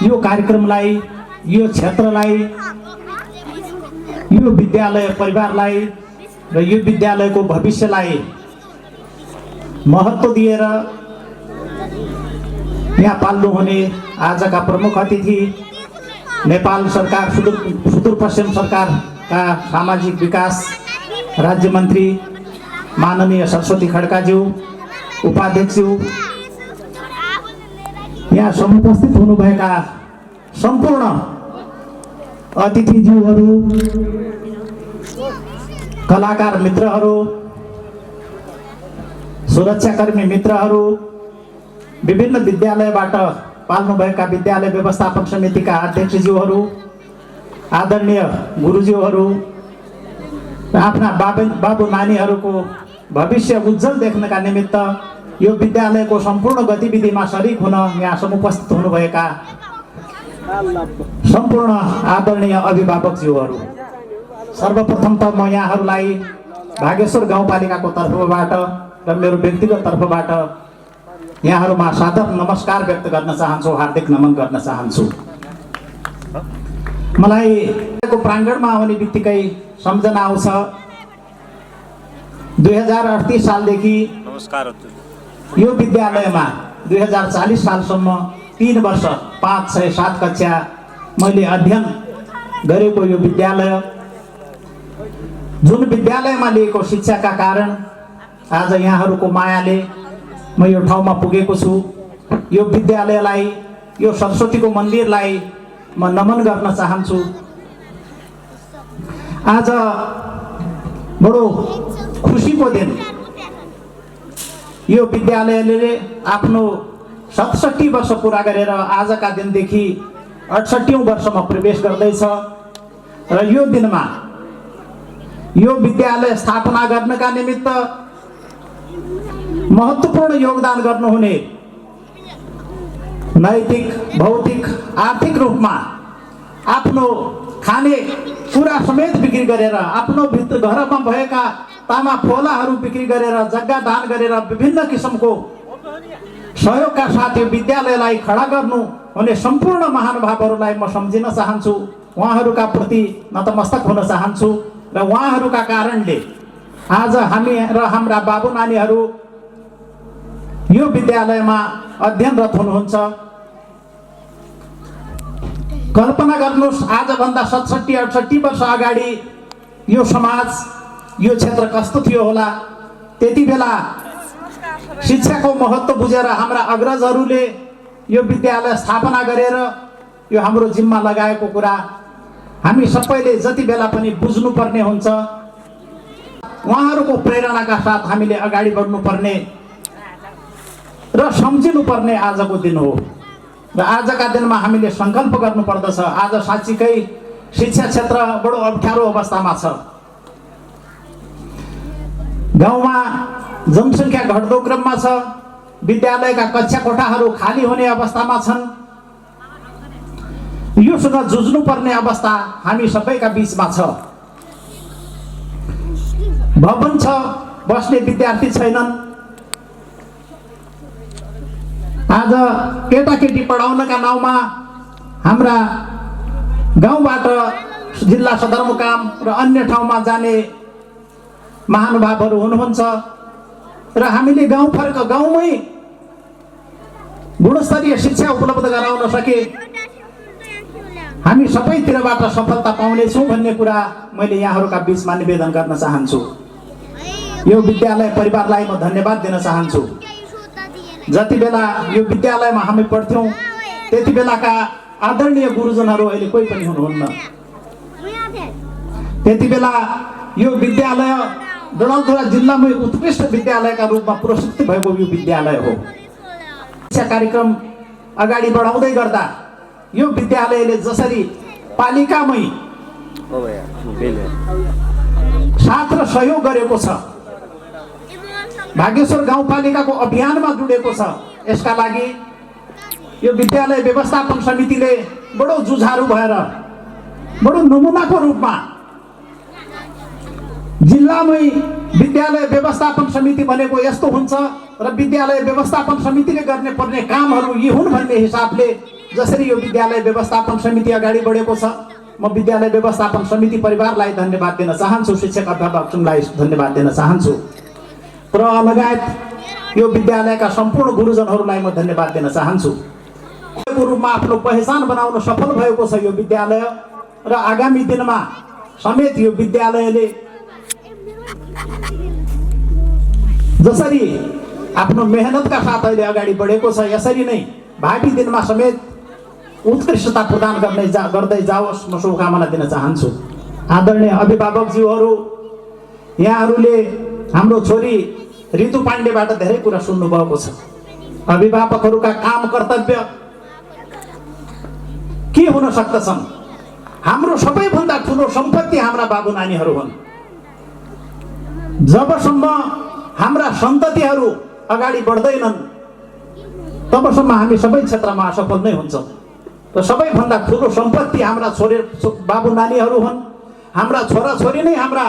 यो कार्यक्रमलाई, यो क्षेत्रलाई, यो विद्यालय परिवारलाई र यो विद्यालयको भविष्यलाई महत्त्व दिएर यहाँ पाल्नुहुने आजका प्रमुख अतिथि नेपाल सरकार सुदूरपश्चिम सरकारका सामाजिक विकास राज्य मन्त्री माननीय सरस्वती खड्काज्यू, उपाध्यक्षज्यू, यहाँ समुपस्थित हुनुभएका सम्पूर्ण अतिथिज्यूहरू, कलाकार मित्रहरू, सुरक्षाकर्मी मित्रहरू, विभिन्न विद्यालयबाट पाल्नुभएका विद्यालय व्यवस्थापन समितिका अध्यक्षज्यूहरू, आदरणीय गुरुज्यूहरू र आफ्ना बाबु नानीहरूको भविष्य उज्जवल देख्नका निमित्त यो विद्यालयको सम्पूर्ण गतिविधिमा सरिक हुन यहाँ समुपस्थित हुनुभएका सम्पूर्ण आदरणीय अभिभावकज्यूहरू, सर्वप्रथम त म यहाँहरूलाई भागेश्वर गाउँपालिकाको तर्फबाट र मेरो व्यक्तिगत तर्फबाट यहाँहरूमा सादर नमस्कार व्यक्त गर्न चाहन्छु, हार्दिक नमन गर्न चाहन्छु। मलाई प्राङ्गणमा आउने बित्तिकै सम्झना आउँछ 2038 सालदेखि यो विद्यालयमा 2040 सालसम्म 3 वर्ष 5, 6, 7 कक्षा मैले अध्ययन गरेको यो विद्यालय, जुन विद्यालयमा लिएको शिक्षाका कारण आज यहाँहरूको मायाले म यो ठाउँमा पुगेको छु। यो विद्यालयलाई, यो सरस्वतीको मन्दिरलाई म नमन गर्न चाहन्छु। आज बडो खुसीको दिन, यो विद्यालयले आफ्नो 67 वर्ष पुरा गरेर आजका दिनदेखि 68औं वर्षमा प्रवेश गर्दैछ र यो दिनमा यो विद्यालय स्थापना गर्नका निमित्त महत्त्वपूर्ण योगदान गर्नुहुने, नैतिक, भौतिक, आर्थिक रूपमा आफ्नो खाने कुरा समेत बिक्री गरेर, आफ्नो भित्र घरमा भएका तामा फोलाहरू बिक्री गरेर, जग्गा दान गरेर विभिन्न किसिमको सहयोगका साथ यो विद्यालयलाई खडा गर्नु हुने सम्पूर्ण महानुभावहरूलाई म सम्झिन चाहन्छु, उहाँहरूका प्रति नतमस्तक हुन चाहन्छु र उहाँहरूका कारणले आज हामी र हाम्रा बाबु नानीहरू यो विद्यालयमा अध्ययनरत हुनुहुन्छ। कल्पना गर्नुहोस्, आजभन्दा 67-68 वर्ष अगाडि यो समाज, यो क्षेत्र कस्तो थियो होला। त्यति बेला शिक्षाको महत्त्व बुझेर हाम्रा अग्रजहरूले यो विद्यालय स्थापना गरेर यो हाम्रो जिम्मा लगाएको कुरा हामी सबैले जति बेला पनि बुझ्नुपर्ने हुन्छ। उहाँहरूको प्रेरणाका साथ हामीले अगाडि बढ्नुपर्ने र सम्झिनुपर्ने आजको दिन हो र आजका दिनमा हामीले सङ्कल्प गर्नुपर्दछ। आज साँच्चीकै शिक्षा क्षेत्र बडो अप्ठ्यारो अवस्थामा छ। गाउँमा जनसङ्ख्या घट्दो क्रममा छ, विद्यालयका कक्षा कोठाहरू खाली हुने अवस्थामा छन्। योसँग जुझ्नुपर्ने अवस्था हामी सबैका बीचमा छ। भवन छ, बस्ने विद्यार्थी छैनन्। आज केटाकेटी पढाउनका नाउँमा हाम्रा गाउँबाट जिल्ला सदरमुकाम र अन्य ठाउँमा जाने महानुभावहरू हुनुहुन्छ र हामीले गाउँमै गुणस्तरीय शिक्षा उपलब्ध गराउन सके हामी सबैतिरबाट सफलता पाउनेछौँ भन्ने कुरा मैले यहाँहरूका बीचमा निवेदन गर्न चाहन्छु। यो विद्यालय परिवारलाई म धन्यवाद दिन चाहन्छु। जति बेला यो विद्यालयमा हामी पढ्थ्यौँ त्यति बेलाका आदरणीय गुरुजनहरू अहिले कोही पनि हुनुहुन्न। त्यति बेला यो विद्यालय डडेलधुरा जिल्लामै उत्कृष्ट विद्यालयका रूपमा पुरस्कृत भएको यो विद्यालय हो। शिक्षा कार्यक्रम अगाडि बढाउँदै गर्दा यो विद्यालयले जसरी पालिकामै साथ र सहयोग गरेको छ, भागेश्वर गाउँपालिकाको अभियानमा जुडेको छ, यसका लागि यो विद्यालय व्यवस्थापन समितिले बडो जुझारु भएर बडो नमुनाको रूपमा जिल्लामै विद्यालय व्यवस्थापन समिति भनेको यस्तो हुन्छ र विद्यालय व्यवस्थापन समितिले गर्ने पर्ने कामहरू यी हुन् भन्ने हिसाबले जसरी यो विद्यालय व्यवस्थापन समिति अगाडि बढेको छ, म विद्यालय व्यवस्थापन समिति परिवारलाई धन्यवाद दिन चाहन्छु, शिक्षक अध्यापकलाई धन्यवाद दिन चाहन्छु र लगायत यो विद्यालयका सम्पूर्ण गुरुजनहरूलाई म धन्यवाद दिन चाहन्छु। को रूपमा आफ्नो पहिचान बनाउन सफल भएको छ यो विद्यालय र आगामी दिनमा समेत यो विद्यालयले जसरी आफ्नो मेहनतका साथ अहिले अगाडि बढेको छ यसरी नै भावी दिनमा समेत उत्कृष्टता प्रदान गर्दै जाओस्, म शुभकामना दिन चाहन्छु। आदरणीय अभिभावकज्यूहरू, यहाँहरूले हाम्रो छोरी ऋतु पाण्डेबाट धेरै कुरा सुन्नुभएको छ। अभिभावकहरूका काम कर्तव्य के हुन सक्दछन्? हाम्रो सबैभन्दा ठुलो सम्पत्ति हाम्रा बाबु नानीहरू हुन्। जबसम्म हाम्रा सन्ततिहरू अगाडि बढ्दैनन् तबसम्म हामी सबै क्षेत्रमा असफल नै हुन्छौँ। र सबैभन्दा ठुलो सम्पत्ति हाम्रा बाबु नानीहरू हुन्। हाम्रा छोराछोरी नै हाम्रा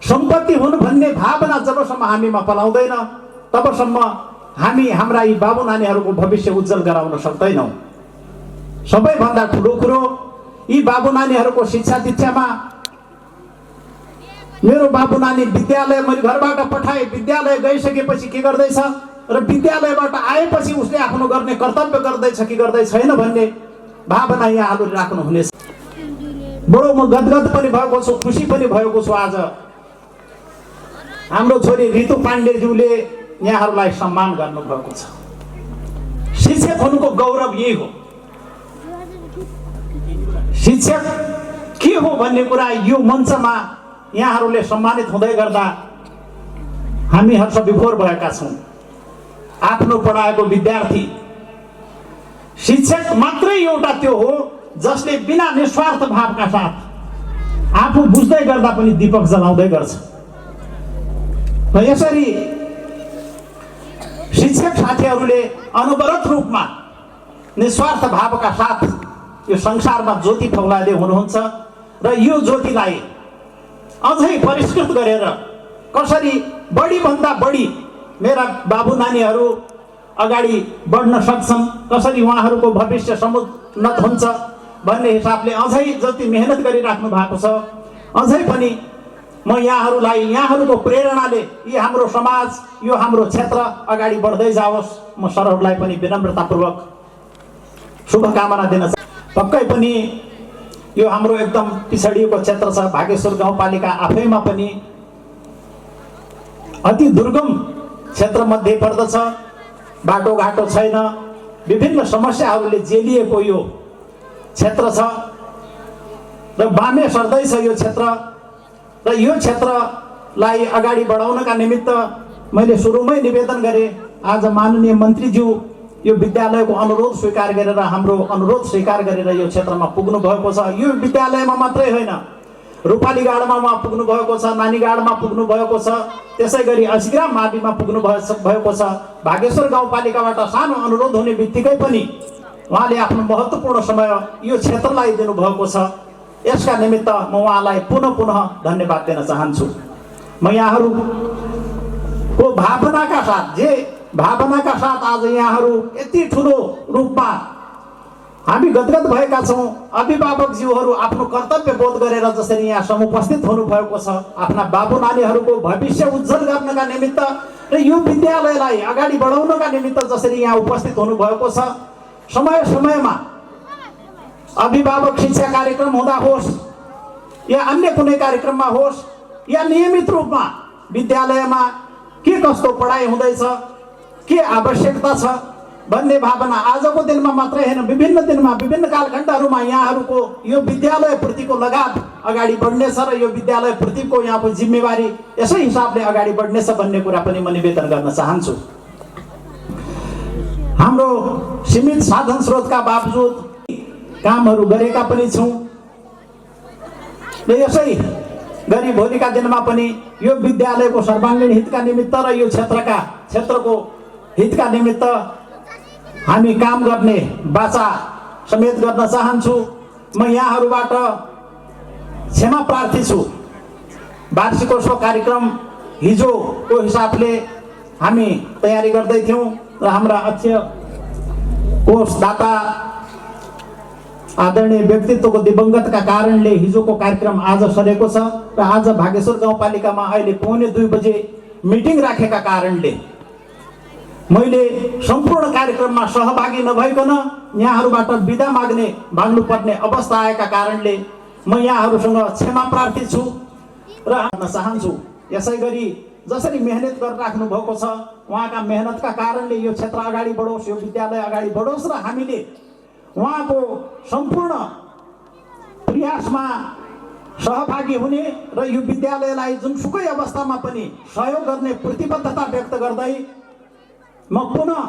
सम्पत्ति हुन् भन्ने भावना जबसम्म हामीमा पलाउँदैन तबसम्म हामी हाम्रा यी बाबु नानीहरूको भविष्य उज्जवल गराउन सक्दैनौँ। सबैभन्दा ठुलो कुरो यी बाबु नानीहरूको शिक्षा दीक्षामा मेरो बाबु नानी विद्यालय मैले घरबाट पठाएँ, विद्यालय गइसकेपछि के गर्दैछ र विद्यालयबाट आएपछि उसले आफ्नो गर्ने कर्तव्य गर्दैछ कि गर्दै छैन भन्ने भावना यहाँहरूले राख्नुहुनेछ। बडो म गदगद पनि भएको छु, खुसी पनि भएको छु। आज हाम्रो छोरी ऋतु पाण्डेज्यूले यहाँहरूलाई सम्मान गर्नुभएको छ। शिक्षक हुनुको गौरव यही हो। शिक्षक के हो भन्ने कुरा यो मञ्चमा यहाँहरूले सम्मानित हुँदै गर्दा हामी हर्ष विभोर भएका छौँ। आफ्नो पढाएको विद्यार्थी शिक्षक मात्रै एउटा त्यो हो जसले बिना निस्वार्थ भावका साथ आफू बुझ्दै गर्दा पनि दीपक जलाउँदै गर्छ। र यसरी शिक्षक साथीहरूले अनवरत रूपमा निस्वार्थ भावका साथ यो संसारमा ज्योति फैलाउँदै हुनुहुन्छ र यो ज्योतिलाई अझै परिष्कृत गरेर कसरी बढीभन्दा बढी मेरा बाबु नानीहरू अगाडि बढ्न सक्छन्, कसरी उहाँहरूको भविष्य समुन्नत हुन्छ भन्ने हिसाबले अझै जति मेहनत गरिराख्नु भएको छ अझै पनि म यहाँहरूलाई यहाँहरूको प्रेरणाले यी हाम्रो समाज यो हाम्रो क्षेत्र अगाडि बढ्दै जाओस्, म सरहरूलाई पनि विनम्रतापूर्वक शुभकामना दिन चाहन्छु। पक्कै पनि यो हाम्रो एकदम पिछडिएको क्षेत्र छ। भागेश्वर गाउँपालिका आफैमा पनि अति दुर्गम क्षेत्र मध्ये पर्दछ। बाटोघाटो छैन, विभिन्न समस्याहरूले जेलिएको यो क्षेत्र छ र बामे सर्दैछ यो क्षेत्र। र यो क्षेत्रलाई अगाडि बढाउनका निमित्त मैले सुरुमै निवेदन गरेँ। आज माननीय मन्त्रीज्यू यो विद्यालयको अनुरोध स्वीकार गरेर हाम्रो अनुरोध स्वीकार गरेर यो क्षेत्रमा पुग्नु भएको छ। यो विद्यालयमा मात्रै होइन, रूपालीगाडमा पुग्नु भएको छ, नानीगाडमा पुग्नु भएको छ, त्यसै गरी असिग्राम माविमा पुग्नु भएको छ। भागेश्वर गाउँपालिकाबाट सानो अनुरोध हुने बित्तिकै पनि उहाँले आफ्नो महत्त्वपूर्ण समय यो क्षेत्रलाई दिनुभएको छ। यसका निमित्त म उहाँलाई पुनः धन्यवाद दिन चाहन्छु। म यहाँहरूको भावनाका साथ आज यहाँहरू यति ठुलो रूपमा हामी गदगद भएका छौँ। अभिभावकज्यूहरू आफ्नो कर्तव्य बोध गरेर जसरी यहाँ समुपस्थित हुनुभएको छ आफ्ना बाबु नानीहरूको भविष्य उज्जवल गर्नका निमित्त र यो विद्यालयलाई अगाडि बढाउनका निमित्त जसरी यहाँ उपस्थित हुनुभएको छ। समय समयमा अभिभावक शिक्षा कार्यक्रम हुँदा होस् या अन्य कुनै कार्यक्रममा होस् या नियमित रूपमा विद्यालयमा के कस्तो पढाइ हुँदैछ, के आवश्यकता छ भन्ने भावना आजको दिनमा मात्रै होइन, विभिन्न दिनमा विभिन्न कालखण्डहरूमा यहाँहरूको यो विद्यालय प्रतिको लगाव अगाडि बढ्नेछ र यो विद्यालय प्रतिको यहाँको जिम्मेवारी यसै हिसाबले अगाडि बढ्नेछ भन्ने कुरा पनि म निवेदन गर्न चाहन्छु। हाम्रो सीमित साधन स्रोतका बावजुद कामहरू गरेका पनि छौँ र यसै गरी भोलिका दिनमा पनि यो विद्यालयको सर्वाङ्गीण हितका निमित्त र यो क्षेत्रको हितका निमित्त हामी काम गर्ने बाचा समेत गर्न चाहन्छु। म यहाँहरूबाट क्षमा प्रार्थी छु। वार्षिकोत्सव कार्यक्रम हिजोको हिसाबले हामी तयारी गर्दै थियौँ र हाम्रा कोषदाता आदरणीय व्यक्तित्वको दिवंगतका कारणले हिजोको कार्यक्रम आज सरेको छ र आज भागेश्वर गाउँपालिकामा अहिले 1:45 बजे मिटिङ राखेका कारणले मैले सम्पूर्ण कार्यक्रममा सहभागी नभइकन यहाँहरूबाट बिदा माग्नुपर्ने अवस्था आएका कारणले म यहाँहरूसँग क्षमा प्रार्थी छु र भन्न चाहन्छु। यसैगरी जसरी मेहनत गरिराख्नु भएको छ उहाँका मेहनतका कारणले यो क्षेत्र अगाडि बढोस्, यो विद्यालय अगाडि बढोस् र हामीले उहाँको सम्पूर्ण प्रयासमा सहभागी हुने र यो विद्यालयलाई जुनसुकै अवस्थामा पनि सहयोग गर्ने प्रतिबद्धता व्यक्त गर्दै म पुनः